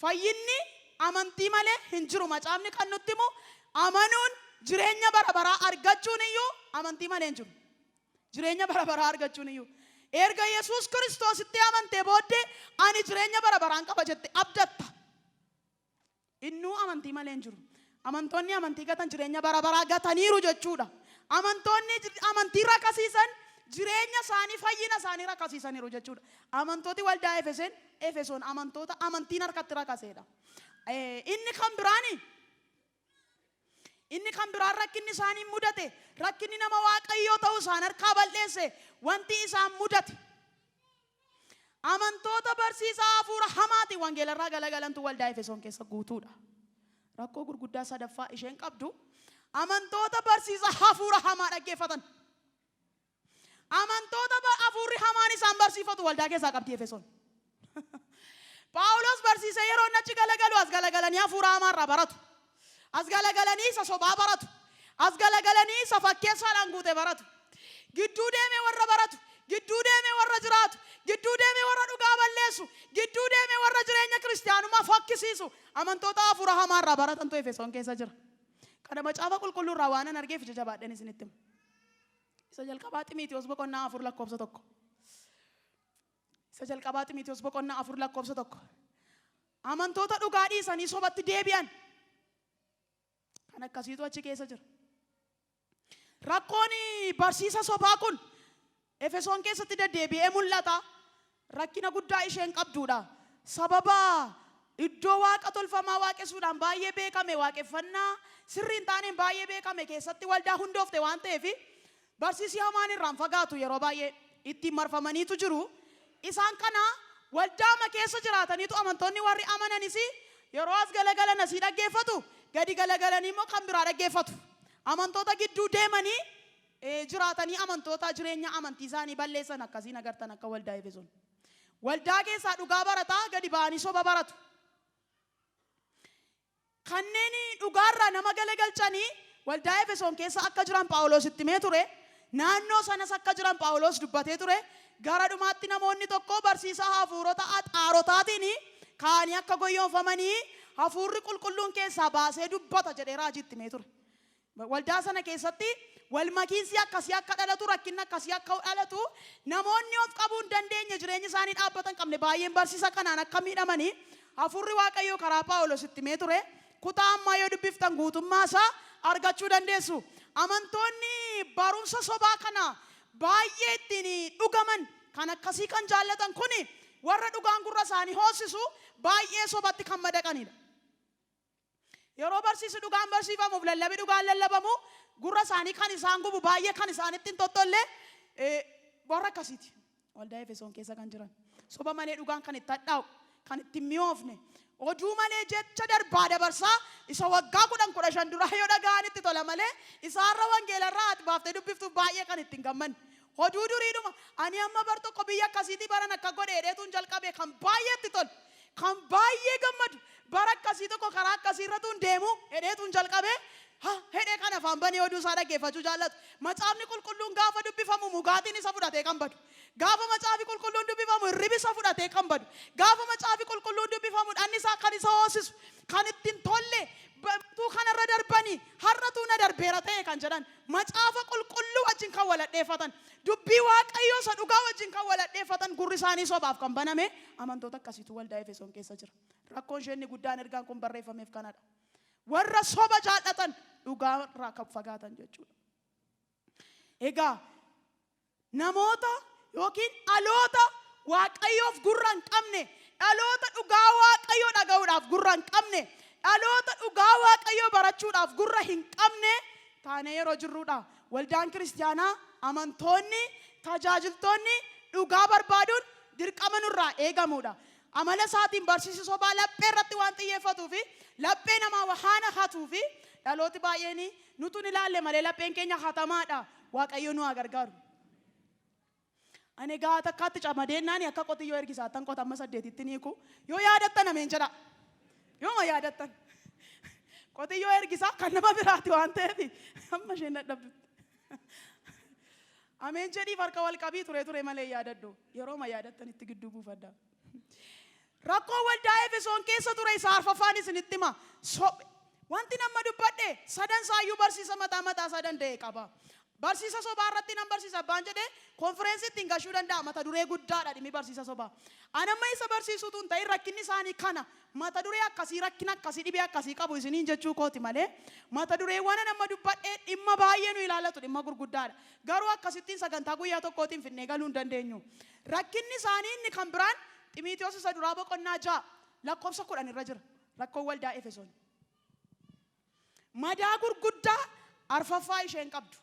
Fayyinni amantii malee hin jiru. Macaafni kan nutti himu amanuun jireenya bara baraa argachuun iyyuu amantii malee hin jiru. Jireenya bara baraa argachuun iyyuu. Erga Yesuus Kiristoositti amantee booddee ani jireenya bara baraan qaba jette abdatta. Innuu amantii malee hin jiru. Amantoonni amantii gatan jireenya bara baraa gataniiru jechuudha. Amantoonni amantii rakasiisan jireenya isaanii, fayyina isaanii rakasiisaniiru jechuudha. Amantooti waldaa Efesoon amantoota amantiin harkatti rakaseedha. Inni kan biraan rakkinni isaanii mudate, rakkinni nama Waaqayyoo ta'uu isaan harkaa bal'eesse, wanti isaan mudate. Amantoota barsiisaa hafuura hamaatiin wangeelarraa galagalantu waldaa Efesoon keessa guutuudha. Rakkoo gurguddaa sadaffaa isheen qabdu amantoota barsiisa hafuura hamaa dhaggeeffatan. Amantoota hafuurri hamaan isaan barsiifatu waldaa keessaa qabdi Efesoon. Phaawulos barsiisee yeroo inni achi galagalu as galagalanii hafuura hamaarraa baratu. As galagalanii isa sobaa baratu. As galagalanii isa fakkeessaadhaan guute baratu. Gidduu deemee warra baratu, gidduu deemee warra jiraatu, gidduu deemee warra dhugaa balleessu, gidduu deemee warra jireenya kiristiyaanummaa fokkisiisu amantoota hafuura hamaarraa baratantu Efesoon keessa jira. Kana macaafa qulqulluurraa waanan argeef ija jabaadheen isinitti hima. Isa jalqabaa Ximiitiyoos boqonnaa 4 lakkoofsa 1. Isa jalqabaa Ximiitiyoos boqonnaa 4 lakkoofsa 1. Amantoota dhugaa dhiisanii sobatti deebi'an. Kan akkasiitu achi keessa jira. Rakkoon barsiisa sobaa kun Efesoon keessatti deddeebi'ee mul'ata. Rakkina guddaa isheen qabduudha. Sababa iddoo waaqa tolfamaa waaqessuudhaan baay'ee beekame, waaqeffannaa sirrii hin taaneen baay'ee beekame keessatti waldaa hundoofte waan ta'eef, barsiisi hamaan irraan fagaatu, yeroo baay'ee ittiin marfamaniitu jiru. Isaan kana waldaama keessa jiraataniitu amantoonni warri amananis yeroo as galagalan asii dhaggeeffatu, gadi galagalanii immoo kan biraa dhaggeeffatu. Amantoota gidduu deemanii jiraatanii amantoota jireenya amantii isaanii balleessan akkasiin agartan akka waldaa Efesoon. Waldaa keessaa dhugaa barataa gadi ba'anii soba baratu. Kanneen dhugaarraa nama galagalchanii waldaa Efesoon keessa akka jiran Phaawulos itti himee ture. Naannoo sanas akka jiran Phaawulos dubbatee ture. Gara dhumaatti namoonni tokko barsiisa hafuurota axaarotaatiin ka'anii akka goyyoonfamanii hafuurri qulqulluun keessaa baasee dubbata jedhee raajii itti himee ture. Waldaa sana keessatti wal makiinsi akkasii akka dhalatu, rakkinni akkasii akka dhalatu, namoonni of qabuu hin dandeenye, jireenyi isaanii dhaabbata hin qabne baay'een barsiisa kanaan akka miidhamanii hafuurri Waaqayyoo karaa Phaawulos itti himee ture. Kutaa ammaa yoo dubbiftan guutummaa isaa argachuu dandeessu. Amantoonni barumsa sobaa kana baay'ee ittiin dhugaman kan akkasii kan jaallatan kuni warra dhugaan gurra isaanii hoosisu baay'ee sobatti kan madaqanidha. Yeroo barsiisi dhugaan barsiifamuuf lallabi dhugaan lallabamu gurra isaanii kan isaan gubu, baay'ee kan isaanitti hin tottolle warra akkasiiti. Waldaa Efesoon keessa kan jiran. Soba malee dhugaan kan itti hadhaa'u, kan itti hin mi'oofne, oduu malee jecha darbaa dabarsaa isa waggaa 10 15 duraa yoo dhaga'an itti tola malee isaarra wangeelarraa ati baaftee dubbiftuuf baay'ee kan itti hin gammanne. Oduu duriidhuma ani amma bar tokko biyya akkasiitii baran akka godhe jedheetuun jalqabe kan baay'ee itti tolu, kan baay'ee gammadu, bara akkasii tokko karaa akkasii irratuun deemu hedheetuun jalqabe ha hedhee kan afaan banee oduu isaa dhaggeeffachuu jaallatu. Macaafni qulqulluun gaafa dubbifamu mugaatiin isa fudhatee kan badu. Gaafa macaafi qulqulluun dubbifamu hirribi isa fudhatee kan badu. Gaafa macaafi qulqulluun dubbifamu dhanni isaa kan isa hoosisu, kan itti hin tolle, tuu kanarra darbanii har'atuu na darbeera ta'e kan jedhan, macaafa qulqulluu wajjin kan waladheeffatan, dubbii Waaqayyoo isa dhugaa wajjin kan waladheeffatan, gurri isaanii sobaaf kan baname amantoota akkasiitu waldaa Efesoon keessa jira. Rakkoon ishee inni guddaan ergaan kun barreeffameef kanadha. Warra soba jaallatan, dhugaa irraa kan fagaatan jechuudha. Egaa namoota yookiin dhaloota Waaqayyoof gurra hin qabne, dhaloota dhugaa Waaqayyoo dhaga'uudhaaf gurra hin qabne, dhaloota dhugaa Waaqayyoo barachuudhaaf gurra hin qabne taanee yeroo jirruudha. Waldaan kiristiyaanaa, amantoonni, tajaajiltoonni dhugaa barbaaduun dirqama nurraa eegamuudha. Amala isaatiin barsiisi sobaa laphee irratti waan xiyyeeffatuu fi laphee namaa waan hatuu fi dhalooti baay'een nutu hin ilaalle malee lapheen keenya hatamaadha. Waaqayyo nu haa gargaaru. Ani egaa takkaatti camadeennaan akka qotiyyoo ergisaattan qota amma 8tti ni hiiku. Yoo yaadattan ameen jedha. Yooma yaadattan. Qotiyyoo ergisaa kan nama biraati waan ta'eef amma isheen dadhabdutti. Ameen jedhiif harka wal qabii ture ture malee yaadadhu. Yerooma yaadattanitti gidduu buufadha. Rakkoo waldaa Efesoon keessa ture isa arfaffaan isinitti hima. Wanti nama dubbadhe sadan isaayyuu barsiisa mataa mataa isaa danda'e qaba. Barsiisa sobaa irratti nan barsiisa abbaan jedhee konfireensii ittiin gashuu danda'a. Mata duree guddaadha dhimmi barsiisa sobaa. Anamma isa barsiisuutu hin ta'in, rakkinni isaanii kana, mata duree akkasii, rakkina akkasii, dhibee akkasii qabu isiniin jechuu kooti malee, mata dureewwan amma dubbadhee dhimma baay'ee nu ilaallatu, dhimma gurguddaadha. Garuu akkasittiin sagantaa guyyaa tokkootiin finnee galuu hin dandeenyu. Rakkinni isaanii inni kan biraan Ximiitiyoos isa duraa boqonnaa 6 lakkoofsa 10 irra jira. Rakkoon waldaa Efesoon. Madaa gurguddaa arfaffaa isheen qabdu.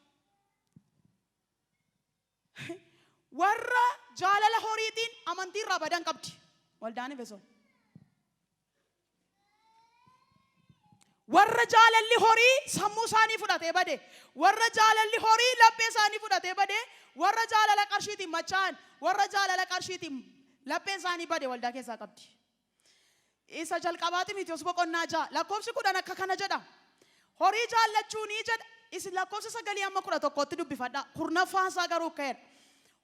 Warra jaalala horiitiin amantii irraa badan qabdi. Waldaan Efesoon. Warra jaalalli horii sammuu isaanii fudhatee bade, warra jaalalli horii laphee isaanii fudhatee bade, warra jaalala qarshiitiin machaa'an, warra jaalala qarshiitiin lapheen isaanii bade waldaa keessaa qabdi. Isa jalqabaa Ximitiyoos boqonnaa 6 lakkoofsi 10 akka kana jedha. Horii jaallachuunii jedha. Isin lakkoofsa 9 amma 11tti dubbifadha. Kurnaffaan isaa garuu akka jedha.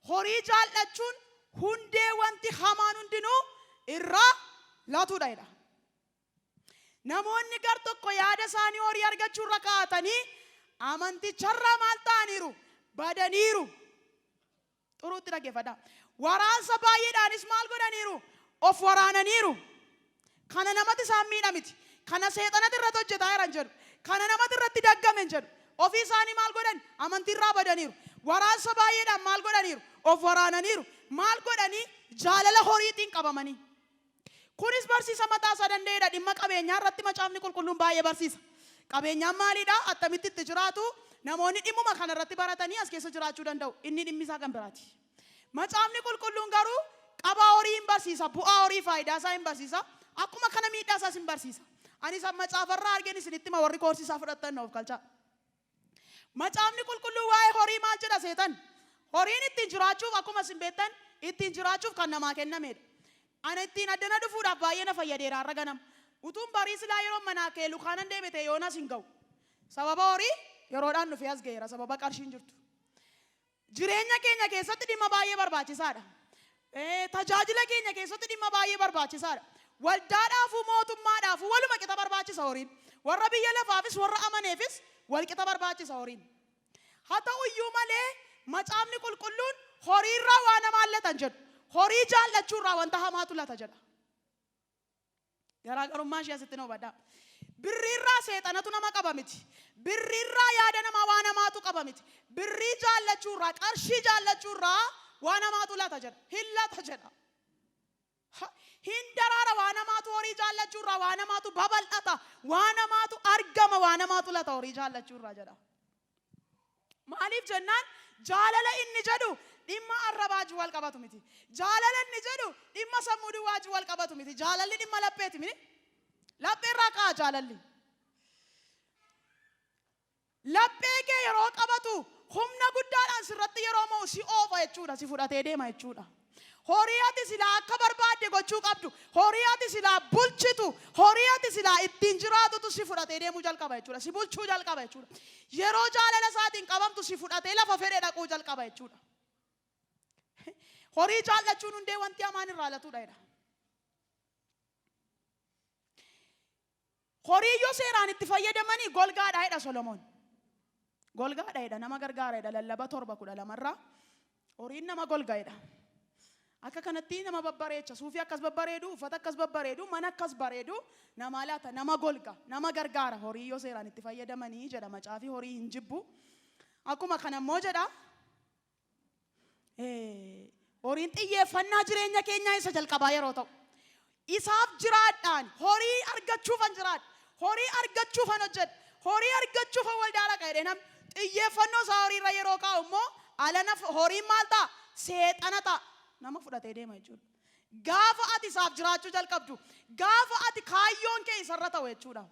Horii jaallachuun hundee wanti hamaan hundinuu irraa latuudha jedha. Namoonni gar tokko yaada isaanii horii argachuu irra kaa'atanii amanticharraa maal ta'aniiru? Badaniiru. Xuruutti dhaggeeffadhaa. Waraansa baay'eedhaanis maal godhaniiru? Of waraananiiru. Kana namatti isaan miidha miti. Kana seexanatti irratti hojjetaa jiran jedhu. Kana namatti irratti daggame hin jedhu. Ofii isaanii maal godhan? Amantiirraa badaniiru. Waraansa baay'eedhaan maal godhaniiru? Of waraananiiru. Maal godhanii? Jaalala horiitiin qabamanii. Kunis barsiisa mataa isaa danda'eedha. Dhimma qabeenyaa irratti Macaafni Qulqulluun baay'ee barsiisa. Qabeenyaan maalidha? Attamitti itti jiraatu? Namoonni dhimmuma kana irratti baratanii as keessa jiraachuu danda'u. Inni dhimmi isaa kan biraati. Macaafni Qulqulluun garuu qabaa horii hin barsiisa, bu'aa horii, faayidaa isaa hin barsiisa, akkuma kana miidhaa isaas hin barsiisa. Ani isa macaafarraa argeen isinitti hima, warri koorsii isaa fudhattan na of galchaa. Macaafni Qulqulluun waa'ee horii maal jedha seetan? Horiin ittiin jiraachuuf, akkuma isin beektan, ittiin jiraachuuf kan namaa kennamedha. Ana ittiin addana dhufuudhaaf baay'ee na fayyadeera har'a ganama. Utuun barii silaa yeroon manaa ka'e lukaanan deeme ta'e yoonas hin ga'u. Sababa horii yeroodhaan dhufee as ga'eera, sababa qarshiin jirtu. Jireenya keenya keessatti dhimma baay'ee barbaachisaadha. Tajaajila keenya keessatti dhimma baay'ee barbaachisaadha. Waldaadhaafuu mootummaadhaafuu waluma qixa barbaachisa horiin. Warra biyya lafaafis warra amaneefis wal qixa barbaachisa horiin. Haa ta'u iyyuu malee Macaafni Qulqulluun horiirraa waan hamaan lata hin jedhu. Horii jaallachuurraa wanta hamaatu lata jedha. Garaagarummaa ishee asitti na hubadhaa. Birriirraa seexanatu nama qaba miti. Birriirraa yaada namaa waan hamaatu qaba miti. Birrii jaallachuurraa, qarshii jaallachuurraa waan hamaatu lata jedha. Hin lata jedha. Hin daraara waan hamaatu, horii jaallachuurraa waan hamaatu babal'ata. Waan hamaatu argama, waan hamaatu lata horii jaallachuurraa jedha. Maaliif jennaan, jaalala inni jedhu dhimma arrabaa wajjin wal qabatu miti. Jaalala inni jedhu dhimma sammuu duwwaa wajjin wal qabatu miti. Jaalalli dhimma lapheeti miti. Laphee irraa ka'a jaalalli. Laphee kee yeroo qabatu, humna guddaadhaan sirratti yeroo mo'u, si oofa jechuudha, si fudhatee deema jechuudha. Horii ati silaa akka barbaadde gochuu qabdu, horii ati silaa bulchitu, horii ati silaa ittiin jiraatutu si fudhatee deemuu jalqaba jechuudha. Si bulchuu jalqaba jechuudha. Yeroo jaalala isaatiin qabamtu si fudhatee lafa fedhe dhaquu jalqaba jechuudha. Horii jaallachuun hundee wanti hamaan irraa latudha jedha. Horii yoo seeraan itti fayyadamanii golgaadha jedha Solomoon. Golgaadha jedha, nama gargaara jedha, Lallaba 7:12 irraa. Horiin nama golga jedha. Akka kanatti nama babbareecha, suufii akkas babbareedu, uffata akkas babbareedu, mana akkas bareedu namaa laata, nama golga, nama gargaara horii yoo seeraan itti fayyadamanii jedha macaafii, horii hin jibbu. Akkuma kana immoo jedha, horiin xiyyeeffannaa jireenya keenyaa isa jalqabaa yeroo ta'u, isaaf jiraadhaan, horii argachuufan jiraadha, horii argachuufan hojjedha, horii argachuufan waldaa dhaqa jedhee namni xiyyeeffannoo isaa horiirra yeroo kaa'u immoo, alana horiin maal ta'a? Seexana ta'a. Nama fudhatee deema jechuudha. Gaafa ati isaaf jiraachuu jalqabdu, gaafa ati kaayyoon kee isarra ta'u jechuudha.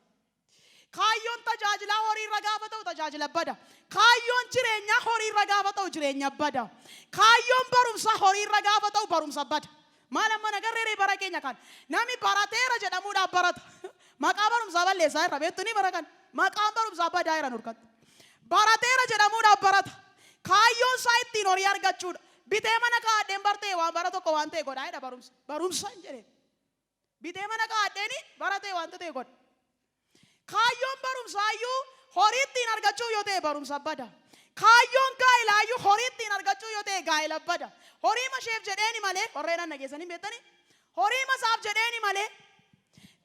Kaayyoon tajaajilaa horiirra gaafa ta'u tajaajila bada. Kaayyoon jireenyaa horiirra gaafa ta'u jireenya bada. Kaayyoon barumsaa horiirra gaafa ta'u barumsa bada. Maal amma nagarreeree bara keenya kan namni barateera jedhamuudhaaf barata. Maqaa barumsaa balleessaa irra beektu ni bara kan maqaan barumsaa badaa jira nurkatti. Barateera jedhamuudhaaf barata. Kaayyoon isaa ittiin horii argachuudha. Bitee mana kaa'adheen bartee waan bara tokko waan ta'e godhaa jedha barumsa. Barumsa hin jedheen. Bitee mana kaa'adheeni bara ta'e wanta ta'e godha. Kaayyoon barumsaayyuu horii ittiin argachuu yoo ta'e barumsa bada. Kaayyoon gaa'elaayyuu horii ittiin argachuu yoo ta'e gaa'ela bada. Horii masheef jedheeni malee, warreen anna geessanii beektanii, horii masaaf jedheeni malee,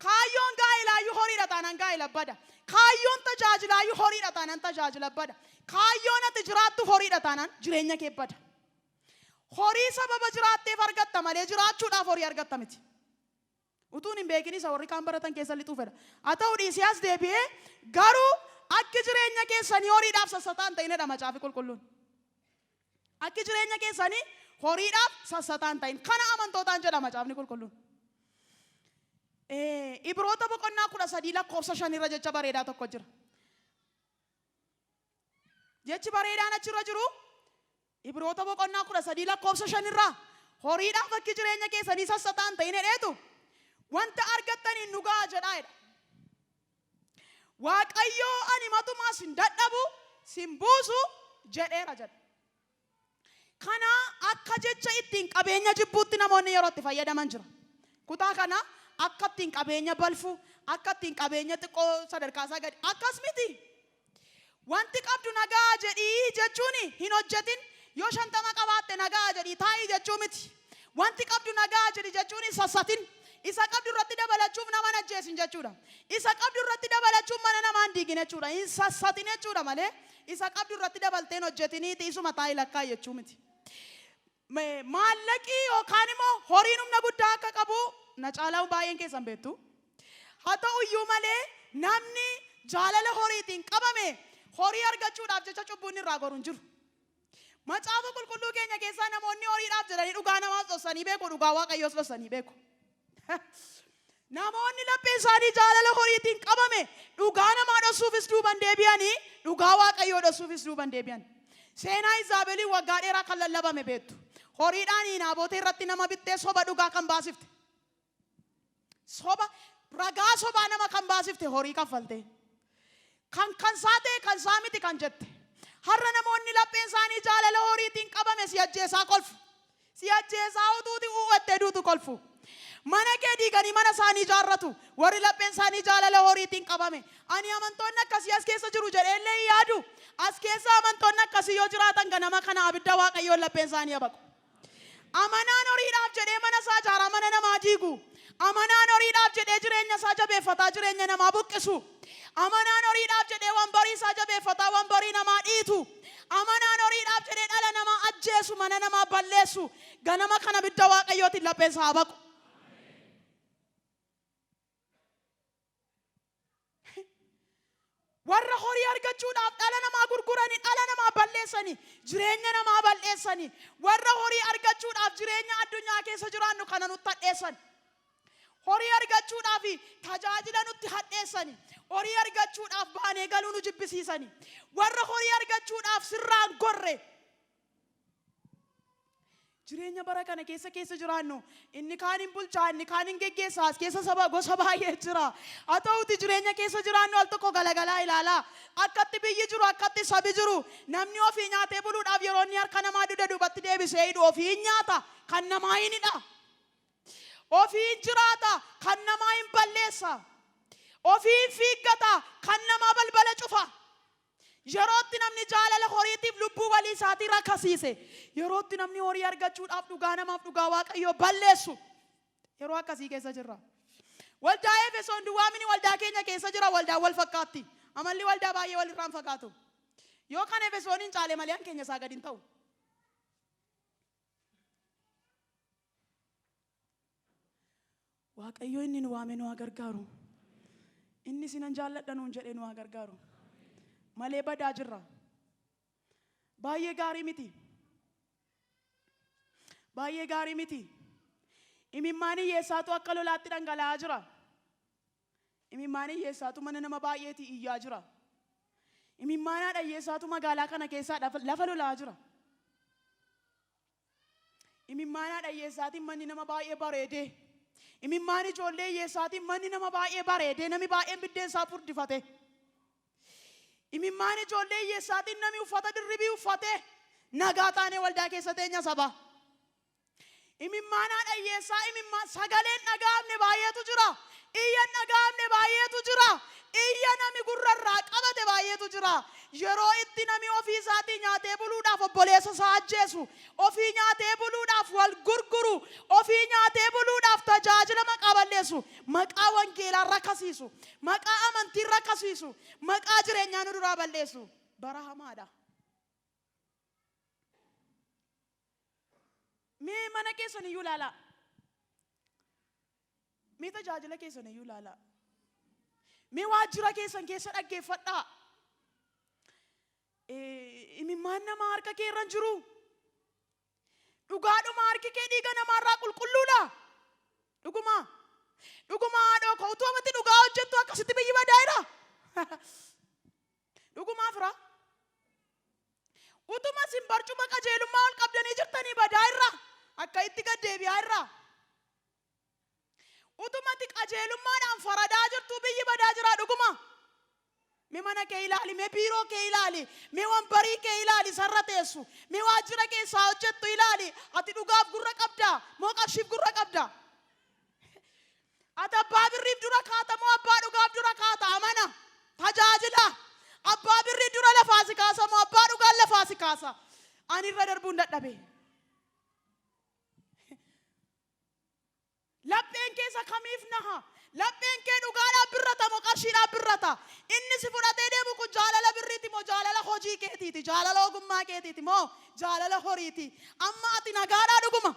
kaayyoon gaa'elaayyuu horiidha taanaan gaa'ela bada. Kaayyoon tajaajilaayyuu horiidha taanaan tajaajila bada. Kaayyoon ati jiraattu horiidha taanaan jireenya kee bada. Horii sababa jiraatteef argatta malee jiraachuudhaaf horii argatta miti. Utuun hin beekin isa warri kaan baratan keessa lixuu fedha. Haa ta'u, dhiisee as deebi'ee garuu akki jireenya keessanii horiidhaaf sassataa hin ta'inedha Macaafi Qulqulluun. Akki jireenya keessanii horiidhaaf sassataa hin ta'in. Kana amantootaan jedha Macaafni Qulqulluun. Ibroota boqonnaa 13 lakkoofsa 5 irra jecha bareedaa tokko jira. Jechi bareedaan achirra jiru, Ibroota boqonnaa 13 lakkoofsa 5 irraa, horiidhaaf akki jireenya keessanii sassataa hin ta'in jedheetu, wanta argattaniin nu ga'a jedhaa jedha. Waaqayyoo ani matumaa sin dadhabu sin buusu jedheera jedha. Kana akka jecha ittiin qabeenya jibbuutti namoonni yeroo itti fayyadaman jira. Kutaa kana akka ittiin qabeenya balfu, akka ittiin qabeenya xiqqoo sadarkaa isaa gadi akkas miti. Wanti qabdu na ga'a jedhii jechuun hin hojjetin, yoo 50 qabaatte na ga'a jedhii taa'i jechuu miti. Wanti qabdu na ga'a jedhi jechuun hin sassatin. Isa qabdu irratti dabalachuuf nama hin ajjeesin jechuudha. Isa qabdu irratti dabalachuuf mana namaa hin diigin jechuudha. Hin sassatin jechuudha malee isa qabdu irratti dabaltee hin hojjetiniiti isuma taa'i lakkaa'i jechuu miti. Maallaqii yookaan immoo horiin humna guddaa akka qabu na caalaa baay'een keessan beektu. Haa ta'u iyyuu malee, namni jaalala horiitiin qabame horii argachuudhaaf jecha cubbuu inni irraa goru hin jiru. Macaafa Qulqulluu keenya keessaa namoonni horiidhaaf jedhanii dhugaa namaas dhossanii beeku, dhugaa Waaqayyoos dhossanii beeku. Namoonni lapheen isaanii jaalala horiitiin qabame dhugaa namaa dhossuufis duuban deebi'anii, dhugaa Waaqayyoo dhossuufis duuban deebi'an. Seenaa Izaabeliin waggaa dheeraa kan lallabame beektu. Horiidhaan Naabotee irratti nama bittee soba dhugaa kan baasifte. Soba, ragaa sobaa nama kan baasifte horii kaffaltee. Kan kan isaa ta'e kan isaa miti kan jette. Har'a namoonni lapheen isaanii jaalala horiitiin qabame si ajjeesaa kolfu. Si ajjeesaa utuuti u'attee duutu kolfu. Mana kee diiganii mana isaanii ijaarratu. Warri lapheen isaanii jaalala horiitiin qabame. Ani amantoonni akkasii as keessa jiru jedheellee hin yaadu. As keessa amantoonni akkasii yoo jiraatan, ganama kana abidda Waaqayyoon lapheen isaanii habaqu. Amanaan horiidhaaf jedhee mana isaa ijaaraa mana namaa diigu. Amanaan horiidhaaf jedhee jireenya isaa jabeeffataa jireenya namaa buqqisu. Amanaan horiidhaaf jedhee wanbarii isaa jabeeffataa wanbarii namaa dhiitu. Amanaan horiidhaaf jedhee dhala namaa ajjeesu, mana namaa balleessu. Ganama kana abidda Waaqayyootiin lapheen isaa haa baqu. Warra horii argachuudhaaf dhala namaa gurguranii, dhala namaa balleessanii, jireenya namaa balleessanii, warra horii argachuudhaaf jireenya addunyaa keessa jiraannu kana nutti hadheessan. Horii argachuudhaaf tajaajila nutti hadheessani. Horii argachuudhaaf baanee galuu nu jibbisiisani. Warra horii argachuudhaaf sirraan gorre. Jireenya bara kana keessa keessa jiraannu, inni kaan hin bulchaa, inni kaan hin geggeessaa, as keessa saba gosa baay'ee jira. Haa ta'uti, jireenya keessa jiraannu al tokko galagalaa ilaalaa. Akkatti biyyi jiru, akkatti sabi jiru, namni ofii nyaatee buluudhaaf yeroo inni harka namaa duda duubatti deebisee hidhu, ofii hin nyaata, kan namaa hin hidha. Ofii hin jiraata, kan namaa hin balleessa. Ofii hin fiiggata, kan namaa balbala cufa. Yerootti namni jaalala horiitiif lubbuu walii isaatii rakasiise, yerootti namni horii argachuudhaaf dhugaa namaaf dhugaa Waaqayyoo balleessu, yeroo akkasii keessa jirra. Waldaa Efesoon duwwaa mini, waldaa keenya keessa jira, waldaan wal fakkaatti. Amalli waldaa baay'ee walirraa hin fagaatu. Yoo kan Efesooniin caale malee an keenya isaa gadi hin ta'u. Waaqayyo inni nu waame nu haa gargaaru. Inni isinan jaalladha nuun jedhee nu haa gargaaru. Malee badaa jirra. Baay'ee gaarii miti. Baay'ee gaarii miti. Imimmaan hiyyeessaatu akka lolaatti dhangala'aa jira. Imimmaan hiyyeessaatu mana nama baay'eetii iyyaa jira. Imimmaan haadha hiyyeessaatu magaalaa kana keessaa lafa lola'aa jira. Imimmaan haadha hiyyeessaatiin manni nama baay'ee bareedee. Imimmaan ijoollee hiyyeessaatiin manni nama baay'ee bareedee, namni baay'een biddeen isaa furdifate. Imimmaan ijoollee hiyyeessaatiin namni uffata dirribii uffatee nagaa taanee waldaa keessa teenya saba. Imimmaan haadha hiyyeessaa imimmaan sagaleen dhaga'amne baay'eetu jira. Iyyan dhaga'amne baay'eetu jira. Iyya nami gurra irraa qabate baay'eetu jira. Yeroo itti nami ofii isaatii nyaatee buluudhaaf obboleessa isaa ajjeesu, ofii nyaatee buluudhaaf wal gurguru, ofii nyaatee buluudhaaf tajaajila maqaa balleessu, maqaa wangeelaa rakasiisu, maqaa amantii rakasiisu, maqaa jireenyaa nu duraa balleessu. Bara hamaadha. Mee mana keessan iyyuu ilaalaa. Mee tajaajila keessan iyyuu ilaalaa. Mee waajjira keessan keessa dhaggeeffadhaa. Imimmaan namaa harka kee irra hin jiru. Dhugaadhuma harki kee dhiiga namaarraa qulqulluudha. Dhuguma. Dhuguma haadhoo koo utuu amatti dhugaa hojjettu akkasitti biyyi badaa'eera. Dhugumaa firaa. Utuma isin barcuma qajeelummaa ol qabdanii jirtanii badaa irraa akka itti gad deebi'aa irraa. Utuma ati qajeelummaadhaan faradaa jirtuu biyyi badaa jiraa dhuguma. Mee mana kee ilaali, mee biiroo kee ilaali, mee wambarii kee ilaali sarra teessu, mee waajjira keessaa hojjettu ilaali. Ati dhugaaf gurra qabdaa moo qarshiif gurra qabdaa? Ati abbaa birriif dura kaata moo abbaa dhugaaf dura kaata? Amana. Tajaajila. Abbaa birrii dura lafaa si kaasa moo abbaa dhugaan lafaa si kaasa? Ani irra darbuun dadhabe. Lapheen keessa kamiif naha? Lapheen kee dhugaadhaaf birrata moo qarshiidhaaf birrata? Inni si fudhatee deemu kun jaalala birriiti moo jaalala hojii keetiiti? Jaalala ogummaa keetiiti moo jaalala horiiti? Amma ati nagaadhaa dhuguma?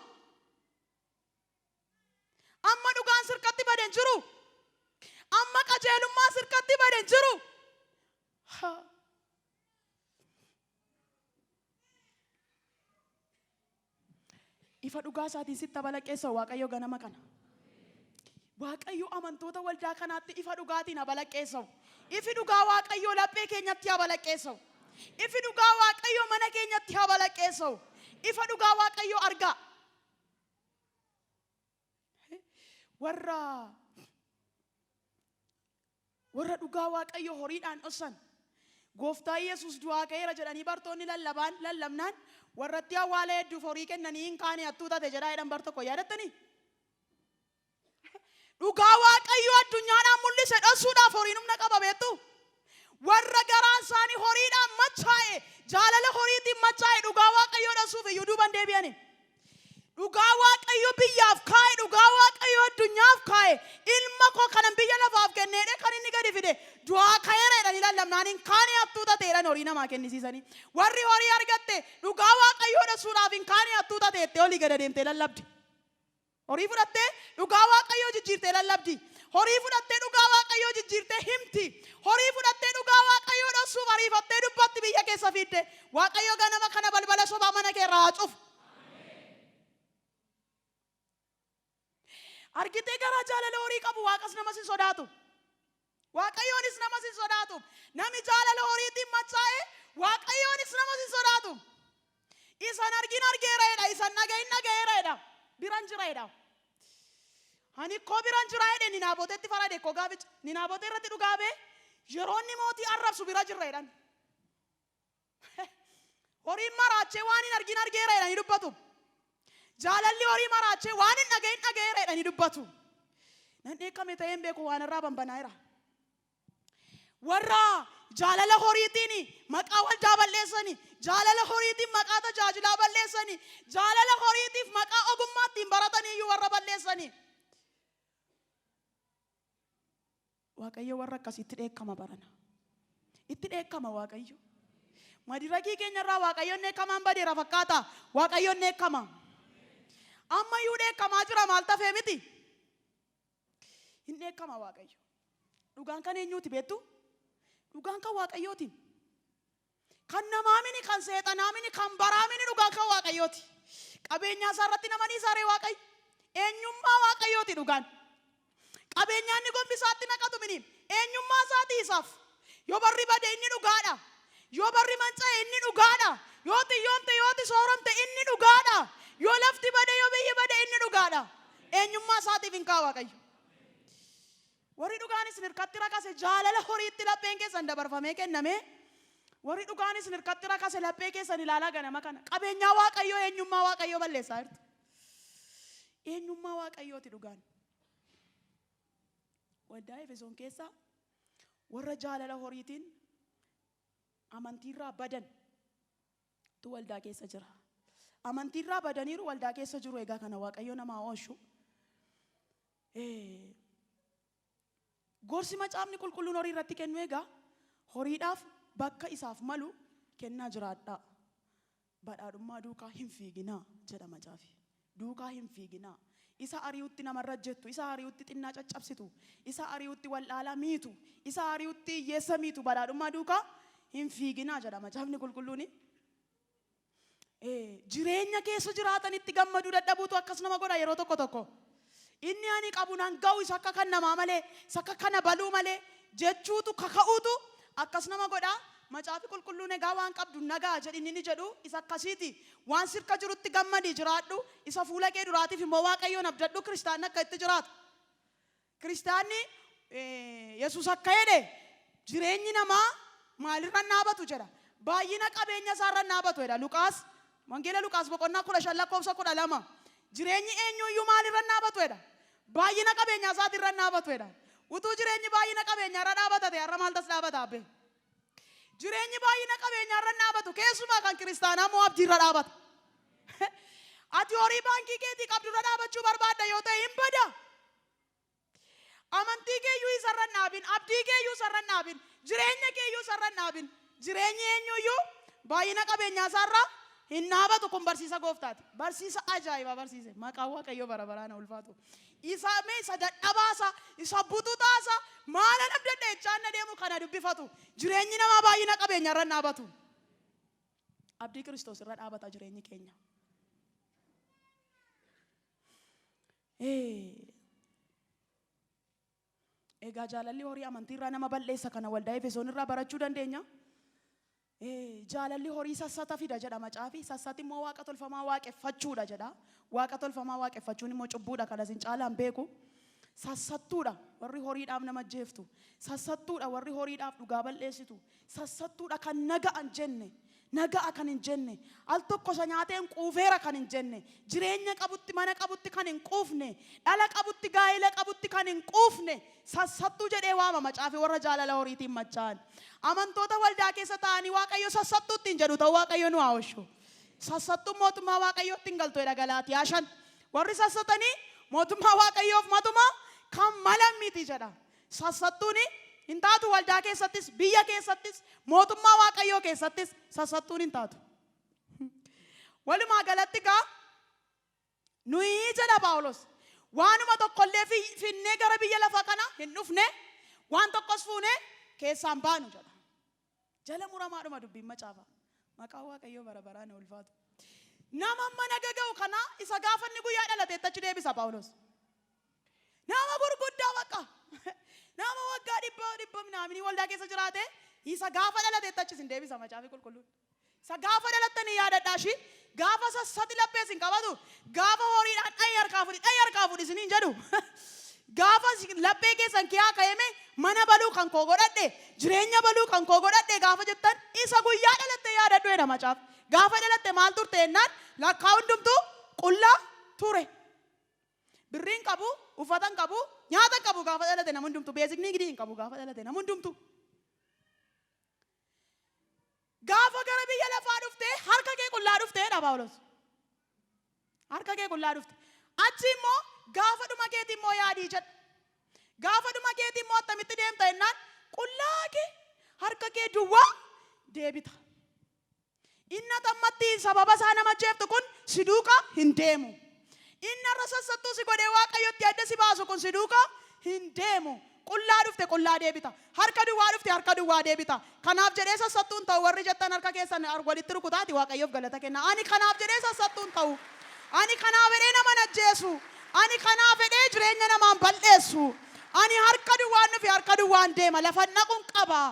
Amma dhugaan sirkatti bade hin jiru. Amma qajeelummaa sirkatti bade hin jiru. Ha. Ifa dhugaa isaatiin sitti balaqqeessa Waaqayyo ganama kana. Waaqayyo amantoota waldaa kanaatti ifa dhugaatiin haa balaqqeessa'u. Ifi dhugaa Waaqayyoo laphee keenyatti haa balaqqeessa'u. Ifi dhugaa Waaqayyoo mana keenyatti haa balaqqeessa'u. Ifa dhugaa Waaqayyoo argaa. Warra warra dhugaa Waaqayyoo horiidhaan dhossan Gooftaa Yesuus du'aa ka'eera jedhanii bartoonni lallabaan lallabnaan warratti awwaala hedduuf horii kennanii hin kaane hattuu tate jedhaa jedhan bar tokko yaadattanii? Dhugaa Waaqayyoo addunyaadhaan mul'ise dhossuudhaaf horiin humna qaba beektu? Warra garaan isaanii horiidhaan machaa'e, jaalala horiitiin machaa'e dhugaa Waaqayyoo dhossuuf iyyuu duuban deebi'ani. Dhugaa Waaqayyo biyyaaf kaa'e, dhugaa Waaqayyo addunyaaf kaa'e, ilma koo kanan biyya lafaaf kenneedhe kan inni gadi fide, du'aa ka'eera jedhanii lallabnaan hin kaane hattuu tateedhan horii namaa kennisiisanii. Warri horii argatte dhugaa Waaqayyoo dhossuudhaaf hin kaane hattuu tateettee olii gad adeemtee lallabdi. Horii fudhattee dhugaa Waaqayyoo jijjiirtee lallabdi. Horii fudhattee dhugaa Waaqayyoo jijjiirtee himti. Horii fudhattee dhugaa Waaqayyoo dhossuuf ariifattee dubbatti biyya keessa fiidde. Waaqayyo ganama kana balbala sobaa mana kee irraa haa cufu. Argitee garaa jaalala horii qabu Waaqas namas hin sodaatu. Waaqayyoonis namas hin sodaatu. Nami jaalala horiitiin machaa'e Waaqayyoonis namas hin sodaatu. Isan argin argeera jedha, isan dhaga'in dhaga'eera jedha. Biran jira jedha. Ani koo biran jira jedhe Ninaabotetti farade koo gaaficha. Ninaabote irratti dhugaa bee yeroo inni mootii arrabsu bira jirra jedhan. Horiin maraachee waan hin argin argeera jedhanii dubbatu. Jaalalli horii maraachee waan hin dhaga'in dhaga'eera jedhanii dubbatu. Nan dheekkame ta'ee hin beeku waan irraa banbanaa'eera. Warra jaalala horiitiin maqaa waldaa balleessani, jaalala horiitiin maqaa tajaajilaa balleessani, jaalala horiitiif maqaa ogummaa ittiin baratanii iyyuu warra balleessani. Waaqayyo warra akkasiitti dheekkama barana. Itti dheekkama Waaqayyo. Madirakii keenya irraa Waaqayyoon dheekkamaan badeera fakkaata. Waaqayyoon dheekkama. Amma iyyuu dheekkamaa jira maal tafee miti. Hin dheekkama Waaqayyo. Dhugaan kan eenyuuti beektu? Dhugaan kan Waaqayyooti. Kan namaa mini, kan seexanaa mini, kan baraa mini dhugaan kan Waaqayyooti. Qabeenyaa isaa irratti nama dhiisaa ree Waaqayyo? Eenyummaa Waaqayyooti dhugaan. Qabeenyaa inni gombisaatti naqatu mini. Eenyummaa isaatii isaaf. Yoo barri bade inni dhugaadha. Yoo barri manca'e inni dhugaadha. Yoo xiyyoomte yoo ati sooromte inni dhugaadha. Yoo lafti bade yoo biyyi bade inni dhugaadha. Eenyummaa isaatiif hin ka'a Waaqayyo. Warri dhugaan isin hirkatti rakase jaalala horiitti lapheen keessan dabarfamee kennamee warri dhugaan isin hirkatti rakase laphee keessan ilaalaa ganama kana. Qabeenyaa Waaqayyoo eenyummaa Waaqayyoo balleessaa jirtu. Eenyummaa Waaqayyooti dhugaan. Waldaa Efesoon keessa warra jaalala horiitiin amantiirraa badan tu waldaa keessa jira. Amantiirraa badaniiru, waldaa keessa jiru. Egaa kana Waaqayyo namaa oolchu. Gorsi Macaafni Qulqulluun horii irratti kennu egaa, horiidhaaf bakka isaaf malu kennaa jiraadhaa. Badhaadhummaa duukaa hin fiiginaa jedha macaafi. Duukaa hin fiiginaa. Isa ari'utti namarra jettu, isa ari'utti xinnaa caccabsitu, isa ari'utti wal'aalaa miitu, isa ari'utti hiyyeessa miitu, badhaadhummaa duukaa hin fiiginaa jedha Macaafni Qulqulluuni. Jireenya keessa jiraatanitti gammaduu dadhabuutu akkas nama godha yeroo tokko tokko. Inni ani qabu nan ga'u, isa akka kan namaa malee, isa akka kana baluu malee jechuutu kaka'uutu akkas nama godha. Macaafi Qulqulluun egaa waan qabdu nagaa jedhi inni jedhu isa akkasiiti. Waan sirka jirutti gammadii jiraadhu, isa fuula kee duraatiif immoo Waaqayyoon abdadhu. Kiristaanni akka itti jiraatu. Kiristaanni, Yesuus akka jedhe, jireenyi namaa maalirra hin dhaabatu jedha? Baay'ina qabeenya isaarra hin dhaabatu jedha. Luqaas, Wangeela Luqaas boqonnaa 15 lakkoofsa 12. Jireenyi eenyuyyuu maalirra hin dhaabatu jedha? Baay'ina qabeenyaa isaatirra hin dhaabatu jedha. Utuu jireenyi baay'ina qabeenyaarra dhaabata ta'e, har'a maal tas dhaabata abbee? Jireenyi baay'ina qabeenyaarra hin dhaabatu. Keessumaa kan kiristaanaa immoo abdiirra dhaabata. Ati horii baankii keetii qabdurra dhaabachuu barbaadda yoo ta'e, hin bada. Amantii keeyyuu isarra hin dhaabin, abdii keeyyuu isarra hin dhaabin, jireenya keeyyuu isarra hin dhaabin. Jireenyi eenyuyyuu baay'ina qabeenyaa isaarra hin dhaabatu. Kun barsiisa Gooftaati. Barsiisa ajaa'ibaa barsiise. Maqaan Waaqayyoo bara baraan ulfaatu. Isa mee isa dadhabaasa, isa bututaasa, maalan abdadha jechaan na deemu kana dubbifatu. Jireenyi namaa baay'ina qabeenyaa irra hin dhaabatu. Abdii Kiristoos irra dhaabata jireenyi keenya. Egaa jaalalli horii amantii irraa nama balleessa, kana waldaa Efesoon irraa barachuu dandeenya. Jaalalli horii sassata fida jedha macaafi. Sassati immoo waaqa tolfamaa waaqeffachuudha jedha. Waaqa tolfamaa waaqeffachuun immoo cubbuudha, kana isin caalaan beeku. Sassattuudha warri horiidhaaf nama ajjeeftu. Sassattuudha warri horiidhaaf dhugaa balleessitu. Sassattuudha kan naga'an jenne. Naga'a kan hin jenne. Al tokko isa nyaateen quufeera kan hin jenne. Jireenya qabutti, mana qabutti kan hin quufne. Dhala qabutti, gaa'ela qabutti kan hin quufne. Sassattuu jedhee waama macaafi warra jaalala horiitiin machaa'an. Amantoota waldaa keessa taa'anii Waaqayyo sassattuu ittiin jedhu ta'u Waaqayyo nu haa oolchu. Sassattuun mootummaa Waaqayyootti hin galtu jedha Galaatiyaa 5. Warri sassatanii mootummaa Waaqayyoof matuma kan malan miti jedha. Sassattuun hin taatu, waldaa keessattis, biyya keessattis, mootummaa Waaqayyoo keessattis sassattuun hin taatu. Walumaa galatti gaa nuyi, jedha Phaawulos, waanuma tokkollee finnee gara biyya lafaa kana hin dhufne, waan tokkos fuunee keessaan baanu jedha. Jala muramaadhuma dubbiin macaafa. Maqaan Waaqayyoo bara baraan ulfaatu. Nama mana gaga'u kana isa gaafa inni guyyaa dhalateetti achi deebisa Phaawulos. Nama gurguddaa bakka. Nama waggaa dhibba dhibba minaaminii waldaa keessa jiraate, isa gaafa dhalateetti achi isin deebisa Macaafi Qulqulluun. Isa gaafa dhalattanii yaadadhaa ishii, gaafa sassati laphee isin qabatu, gaafa horiidhaan dhayi harkaa fudhi, dhayi harkaa fudhi isiniin jedhu, gaafa laphee keessan kiyaa ka'eme, mana baluu kan koo godhadhe, jireenya baluu kan koo godhadhe gaafa jettan, isa guyyaa dhalatte yaadadhu jedha macaaf. Gaafa dhalatte maal turte jennaan, lakkaa hundumtuu qullaa ture. Birriin qabu, uffata hin qabu, nyaata hin qabu gaafa dhalate nama hundumtuu. Basic need hin qabu gaafa dhalate nama hundumtuu. Gaafa gara biyya lafaa dhufte harka kee qullaa dhufteedha Phaawulos. Harka kee qullaa dhufte. Achi immoo gaafa dhuma keetii immoo yaadii jedha. Gaafa dhuma keetii immoo attamitti deemta jennaan, qullaa kee, harka kee duwwaa deebita. Inni atammatti sababa isaa nama jeeftu kun si duukaa hin deemu. Inni har'a sassattuu si godhee Waaqayyotti adda si baasu kun si duukaa hin deemu. Qullaa dhufte, qullaa deebita. Harka duwwaa dhufte, harka duwwaa deebita. Kanaaf jedhee sassattuu hin ta'u warri jettan, harka keessan walitti rukutaati Waaqayyoof galata kenna. Ani kanaaf jedhee sassattuu hin ta'u. Ani kanaaf jedhee nama hin ajjeesu. Ani kanaaf jedhee jireenya namaan balleessu. Ani harka duwwaan dhufe, harka duwwaan deema. Lafa dhaquun qaba.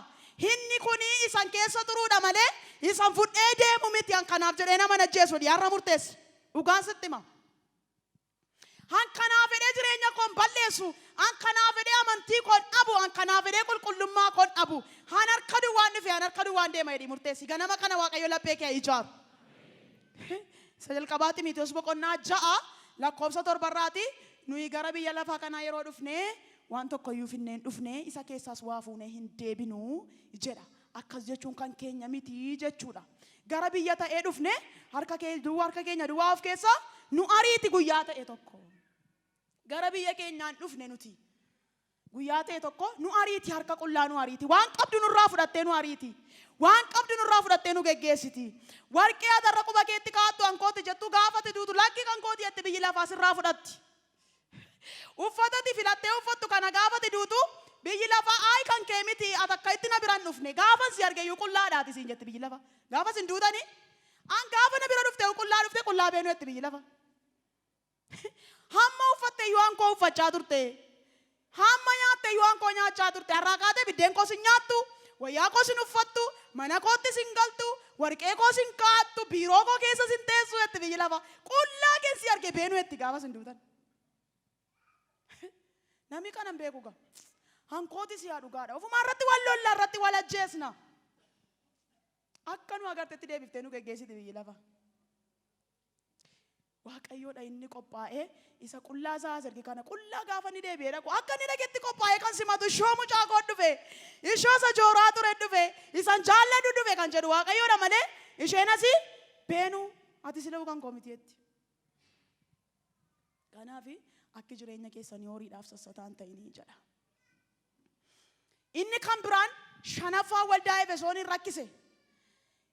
Hinni kuni isan keessa turuudha malee isan fudhee deemu miti. An kanaaf jedhee nama hin ajjeesu. Dhiyaarra murteessi. Dhugaan sitti hima. An kanaaf jedhee jireenya koon balleessu. An kanaaf jedhee amantii koon dhabu. An kanaaf jedhee qulqullummaa koon dhabu. An harka duwwaan dhufe, an harka duwwaan deema jedhii murteessi. Ganama kana Waaqayyo laphee kee ijaaru. Isa jalqabaa Ximiteewos boqonnaa 6 Lakkoofsa 7rraati nuyi gara biyya lafaa kanaa yeroo dhufnee waan tokkoyyuu finneen dhufnee isa keessaas waa fuunee hin deebinuu jedha. Akkas jechuun kan keenya miti jechuudha. Gara biyya ta'ee dhufne harka kee duwwaa, harka keenya duwwaa of keessaa nu ariiti guyyaa ta'e tokko. Gara biyya keenyaan dhufne nuti. Guyyaa ta'e tokko nu ariiti, harka qullaa nu ariiti. Waan qabdu nurraa fudhattee nu ariiti. Waan qabdu nurraa fudhattee nu geggeessiti. Warqee atarra quba keetti kaa'attu kan kooti jettu gaafate duutu lakki kan kooti jetti biyyi lafaa sirraa fudhatti. Uffatati filattee uffattu kana gaafate duutu biyyi lafaa ayi kan kee miti, ati akka itti na biraan dhufne, gaafa si argeyyuu qullaadhaati siin jetti biyyi lafaa. Gaafa sin duutani an gaafa na bira dhufte qullaa dhufte qullaa beenu jetti biyyi lafaa. Hamma uffatte iyyuu an koo uffachaa turte. Hamma nyaatte iyyuu an koo nyaachaa turte. Har'aa kaatee biddeen koo sin nyaattu, wayyaa koo sin uffattu, mana kootti sin galtu, warqee koo sin kaa'attu, biiroo koo keessa sin teessu jetti biyyi lafaa. Qullaa keessi arge beenu jetti gaafa sin duutan. Namni kanan beeku gaa. Hankooti si yaa dhugaadha. Ofumaa irratti wal lolla, irratti wal ajjeesna. Akka nu agartetti deebiftee nu geggeessiti biyyi lafaa. Waaqayyoodha inni qophaa'ee isa qullaa isaa as erge kana qullaa gaafa inni deebi'ee dhaqu akka inni dhaqetti qophaa'ee kan simatu, ishoo mucaa koo dhufe, ishoo isa jooraa ture dhufe, isan jaalladhu dhufe kan jedhu Waaqayyoodha malee isheen asii beenu ati sila kan koo miti jetti. Kanaaf akki jireenya keessanii horiidhaaf sassataan ta'inii jedha. Inni kan biraan shanaffaa waldaa Efesooniin rakkise.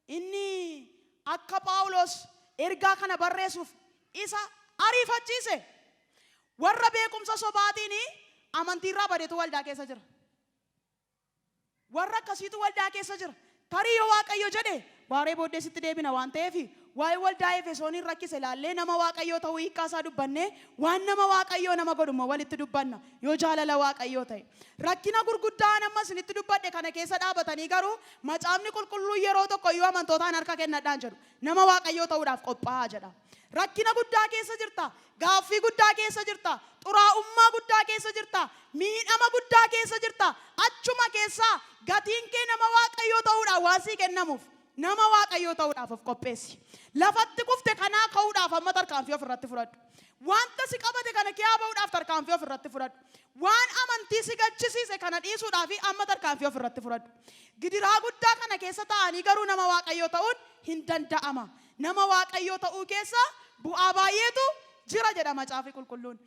Inni akka Phaawulos ergaa kana barreessuuf isa ariifachiise. Warra beekumsa sobaatiin amantiirraa badetu waldaa keessa jira. Warra akkasiitu waldaa keessa jira. Tarii yoo Waaqayyo jedhe waaree booddee sitti deebina waan ta'eef, waa'ee waldaa Efesooniin rakkise ilaallee, nama Waaqayyoo ta'uu hiikkaa isaa dubbannee, waan nama Waaqayyoo nama godhu immoo walitti dubbanna yoo jaalala Waaqayyoo ta'e. Rakkina gurguddaa amma isinitti dubbadhe kana keessa dhaabatanii garuu Macaafni Qulqulluu yeroo tokko iyyuu amantootaan harka kennadhaan jedhu, nama Waaqayyoo ta'uudhaaf qophaa'aa jedha. Rakkina guddaa keessa jirta. Gaaffii guddaa keessa jirta. Xuraa'ummaa guddaa keessa jirta. Miidhama guddaa keessa jirta. Achuma keessaa gatiin kee nama Waaqayyoo ta'uudhaaf waan sii kennamuuf nama Waaqayyoo ta'uudhaaf of qopheessi. Lafatti kufte kanaa ka'uudhaaf amma tarkaanfii of irratti fudhadhu. Wanta si qabate kana kiyaa ba'uudhaaf tarkaanfii of irratti fudhadhu. Waan amantii si gachisiise kana dhiisuudhaaf amma tarkaanfii of irratti fudhadhu. Gidiraa guddaa kana keessa taa'anii garuu nama Waaqayyoo ta'uun hin danda'ama. Nama Waaqayyoo ta'uu keessa bu'aa baay'eetu jira jedha Macaafi Qulqulluun.